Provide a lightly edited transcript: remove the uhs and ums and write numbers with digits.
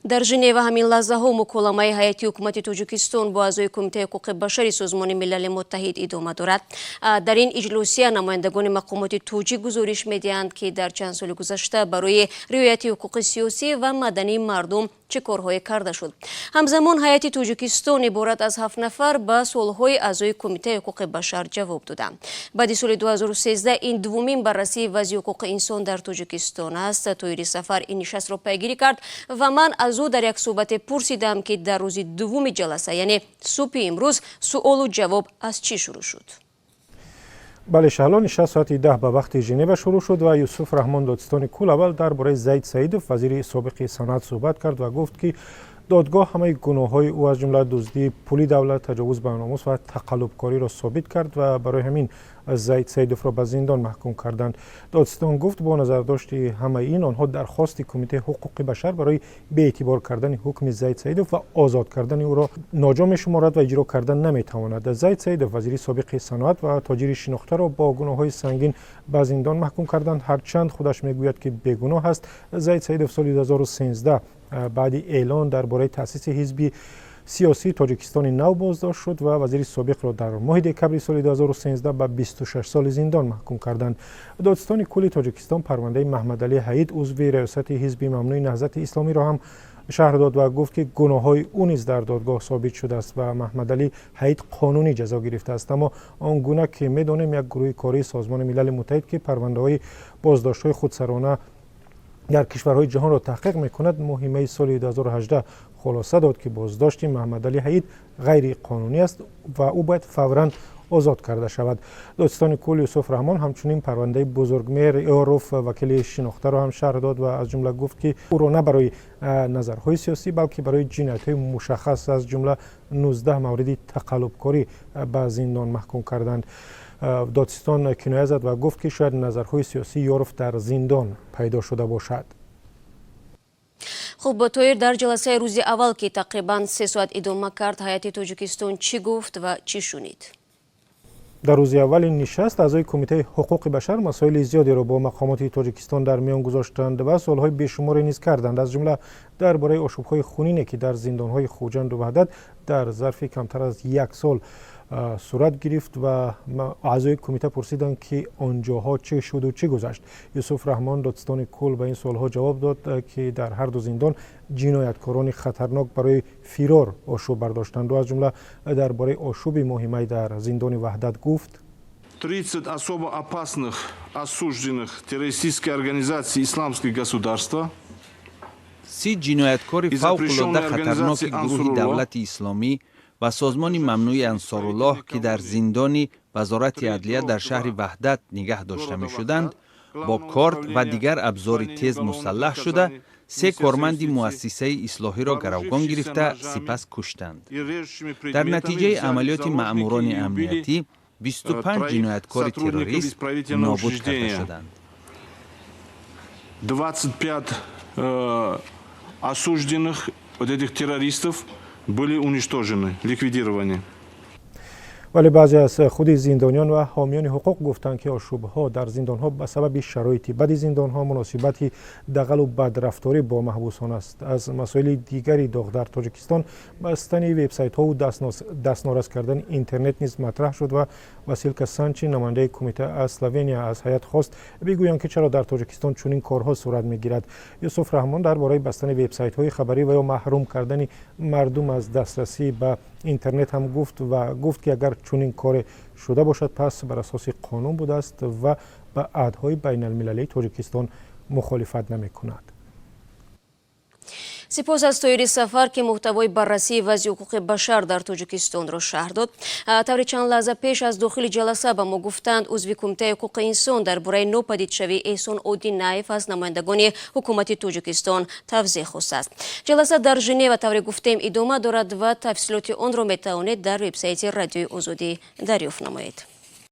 Дар Женева ҳамин лаҳзаҳо муколамаи ҳайати ҳукумати Тоҷикистон бо аъзои Кумитаи ҳуқуқи башари Созмони Милали Муттаҳид идома дорад. Дар ин иҷлосия намояндагони мақомоти тоҷик гузориш медиҳанд, ки дар чанд соли гузашта барои риояти ҳуқуқи сиёсӣ ва мадании мардум чӣ корҳое карда шуд. Ҳамзамон ҳайати Тоҷикистон иборат аз ҳафт нафар ба суолҳои аъзои Кумитаи ҳуқуқи башар ҷавоб доданд. Баъди соли 2013 ин дуввумин баррасии вазъи ҳуқуқи инсон дар Тоҷикистон аст. Тоҳири Сафар ин нишастро пайгирӣ кард ва ман аз ӯ дар як суҳбате пурсидам, ки дар рӯзи дуввуми ҷаласа, яъне субҳи имрӯз, суолу ҷавоб аз чӣ шурӯъ шуд. Бале, Шаҳло, нишаст соати 10 ба вақти Женева шурӯъ шуд ва Юсуф Раҳмон, додситони кул, аввал дар бораи Зайд Саидов, вазири собиқи саноат, суҳбат кард ва гуфт, ки додгоҳ ҳамаи гуноҳҳои ӯ, аз ҷумла дуздии пули давлат, таҷовуз ба номус ва тақаллубкориро собит кард ва барои ҳамин Зайд Саидовро ба зиндон маҳкум карданд. Додситон гуфт, бо назардошти ҳамаи ин онҳо дархости Кумитаи ҳуқуқи башар барои беэътибор кардани ҳукми Зайд Саидов ва озод кардани ӯро ноҷо мешуморад ва иҷро кардан наметавонад. Зайд Саидов, вазири собиқи саноат ва тоҷири шинохтаро бо гуноҳҳои сангин ба зиндон маҳкум карданд, ҳарчанд худаш мегӯяд, ки бегуноҳ аст. Зайд Саидов соли 2013 баъди эълон дар бораи таъсиси ҳизби сиёсии Тоҷикистони нав боздошт шуд ва вазири собиқро дар моҳи декабри соли 2013 ба 26 соли зиндон маҳкум карданд. Додситони кулли Тоҷикистон парвандаи Маҳмадалӣ Ҳаид, узви раёсати ҳизби мамнӯи Наҳзати Исломиро ҳам шарҳ дод ва гуфт, ки гуноҳҳои ӯ низ дар додгоҳ собит шудааст ва Маҳмадалӣ Ҳаид қонунӣ ҷазо гирифтааст. Аммо он гуна ки медонем, як гурӯҳи кории Созмони Милали Муттаҳид, ки парвандаҳои боздоштҳои худсарона дар кишварҳои ҷаҳонро таҳқиқ мекунад, моҳи майи соли 2018 хулоса дод, ки боздошти Маҳмадалӣ Ҳаид ғайриқонунӣ аст ва ӯ бояд фавран озод карда шавад. Додситони кул Юсуф Раҳмон ҳамчунин парвандаи Бузургмеҳр Ёров, вакили шинохтаро ҳам шарҳ дод ва аз ҷумла гуфт, ки ӯро на барои назарҳои сиёсӣ, балки барои ҷиноятҳои мушаххас, аз ҷумла 19 мавриди тақаллубкорӣ, ба зиндон маҳкум карданд. Додситон киноя зад ва гуфт, ки шояд назарҳои сиёсии Ёров дар зиндон пайдо шуда бошад. Хуб, Тоҳир, дар ҷаласаи рӯзи аввал, ки тақрибан 3 соат идома кард, ҳайати Тоҷикистон чӣ гуфт ва чӣ шунид? Дар рӯзи аввали нишаст аъзои Кумитаи ҳуқуқи башар масоили зиёдеро бо мақомоти Тоҷикистон дар миён гузоштанд ва суолҳои бешуморе низ карданд, аз ҷумла дар бораи ошӯбҳои хунине, ки дар зиндонҳои Хуҷанду Ваҳдат дар зарфи камтар аз як сол сурат гирифт, ва аъзои кумита пурсиданд, ки он ҷоҳо чӣ шуду чӣ гузашт. Юсуф Раҳмон, додситони кул, ба ин суолҳо ҷавоб дод, ки дар ҳар ду зиндон ҷинояткорони хатарнок барои фирор ошӯб бардоштанду аз ҷумла дар бораи ошӯби моҳи май дар зиндони Ваҳдат гуфт: 30 особо опасных осужденных террористической организации «Исламское государство» 30 ҷинояткори фавқулода хатарноки гурӯҳи Давлати Исломӣ ва созмони мамнӯи Ансоруллоҳ, ки дар зиндони Вазорати адлия дар шаҳри Ваҳдат нигаҳ дошта мешуданд, бо корд ва дигар абзори тез мусаллаҳ шуда, се корманди муассисаи ислоҳиро гаравгон гирифта, сипас куштанд. Дар натиҷаи амалиёти маъмурони амниятӣ 25 ҷинояткори террорист нобуд карда шуданд. 25 осужденных вот этих террористов были уничтожены, ликвидированы. Вале баъзе аз худи зиндониён ва ҳомиёни ҳуқуқ гуфтанд, ки ошӯбҳо дар зиндонҳо ба сабаби шароити бади зиндонҳо, муносибати дағалу бадрафторӣ бо маҳбусон аст. Аз масоили дигари доғ дар Тоҷикистон бастани вебсайтҳову дастнорас кардани интернет низ матраҳ шуд ва Василка Санчи, намояндаи кумита аз Словения, аз ҳайат хост бигӯянд, ки чаро дар Тоҷикистон чунин корҳо сурат мегирад. Юсуф Раҳмон дар бораи бастани вебсайтҳои хабарӣ ва ё маҳрум кардани мардум аз дастрасӣ ба интернет ҳам гуфт ва гуфт, ки агар чунин коре шуда бошад, пас бар асоси қонун будааст ва ба аҳдҳои байналмилалии Тоҷикистон мухолифат намекунад. Сипос аз Тоҳири Сафар, ки муҳтавои баррасии вазъи ҳуқуқи башар дар Тоҷикистонро шарҳ дод. Тавре чанд лаҳза пеш аз дохили ҷаласа ба мо гуфтанд, узви Кумитаи ҳуқуқи инсон дар бораи нопадидшавии Эҳсон Одинаев аз намояндагони ҳукумати Тоҷикистон тавзеҳ хостааст. Ҷаласа дар Женева, тавре гуфтем, идома дорад ва тафсилоти онро метавонед дар вебсайти Радиои Озодӣ дарёфт намоед.